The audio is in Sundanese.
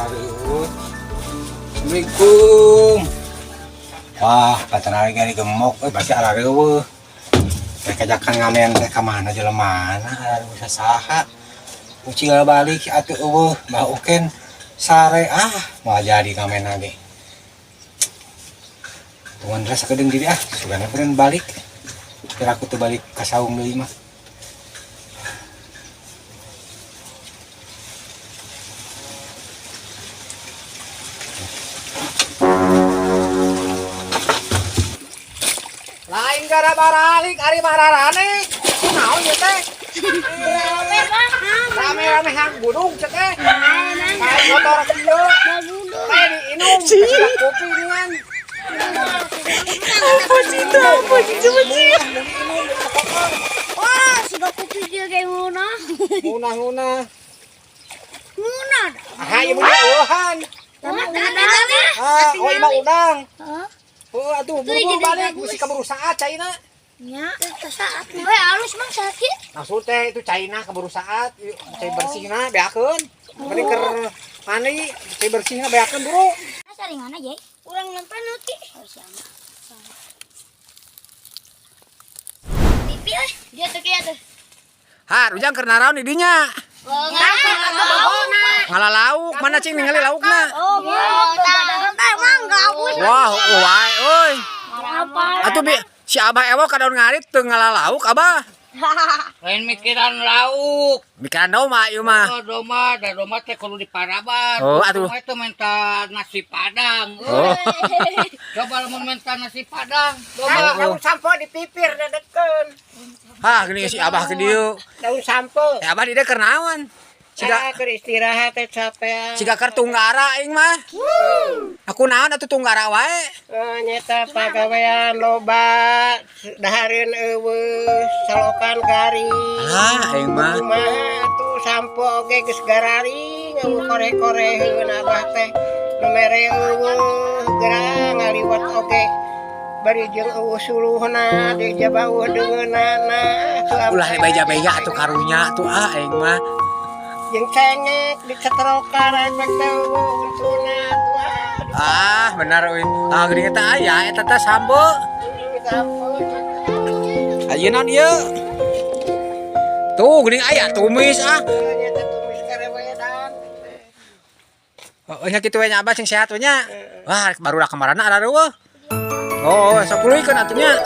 Aduh. Assalamualaikum. Wah, patenari gari gemok euy, pasti arareuweuh. Rek ajakan ngamen teh ka mana jelemana, arareuweuh sasaha. Ucil balik atuh euweuh, Mbah Uken sare ah, moal jadi ngamen ge. Tungguan rasa sakedeung diri ah, sugana beureun balik. Kira aku tuh balik ka saung deui mah. Lain gara baralik ari mararane. Kunaon ieu teh? Rame-rame hang gunung cek teh. Naik motor kieu. Teh diinum, sudah kopi dengan. Apa sih itu? Apa sih coba sih? Wah, sudah kopi dia kayak nguna. Ngunah-ngunah. Nguna. Ah, ieu mah eueuhan. Ah, oh ieu mah udang. Hah? Oh, atuh buru-buru balik mesti keburu saat caina. Ya, saat. Weh, halus mang sakit. Maksud teh itu caina keburu saat, cai bersihna beakeun. Mending keur mandi, cai bersihna beakeun buru. Saringan aja. Urang nonton nanti. Oh, siapa? Pipi eh, dia tuh kayak tuh. Ha, ujang keur naraon di dinya? Ngala lauk, mana cing ningali laukna? Oh, emang gabus. Wah, wae euy. Apa? Atuh bi si Abah ewok ka daun ngarit teu ngala lauk Abah. Lain mikiran lauk. Mikiran doma ieu mah. Oh, doma, da doma teh kudu diparaban. Oh, atuh. Doma itu minta nasi padang. Oh. Coba lamun minta nasi padang, doma. Daun sampo di pipir dedeken. Hah, gini si Abah ke dieu. Daun sampo. Eh, Abah di dieu keur naon? Siga Siga keur istirahat teh capek. siga keur tunggara aing mah. Aku naon atuh tunggara wae. Oh, nyeta pagawean loba, dahareun eueuh, salokan garing. Alah, aing mah. Kumaha atuh sampo oge geus gararing, eueuh kore-koreheun abah teh. Nu mere eueuh gerang ngaliwat oge. Bari jeung eueuh suluhna, di jaba eueuh deungeunana. Ulah dibeja-beja atuh karunya atuh ah aing mah. Jeung cengek dicetrokan efek teh eueuh untuna atuh ah. Ah, benar euy. Ah, geuning eta aya eta teh sampo. Sampo. Ayeuna naon ieu? Tuh, geuning aya tumis ah. Nyeta tumis karewedan. Oh, nya kitu we nya Abah sing sehat we nya. Wah, baru dah kamarana arareuweuh. Oh, sok pulihkeun atuh nya.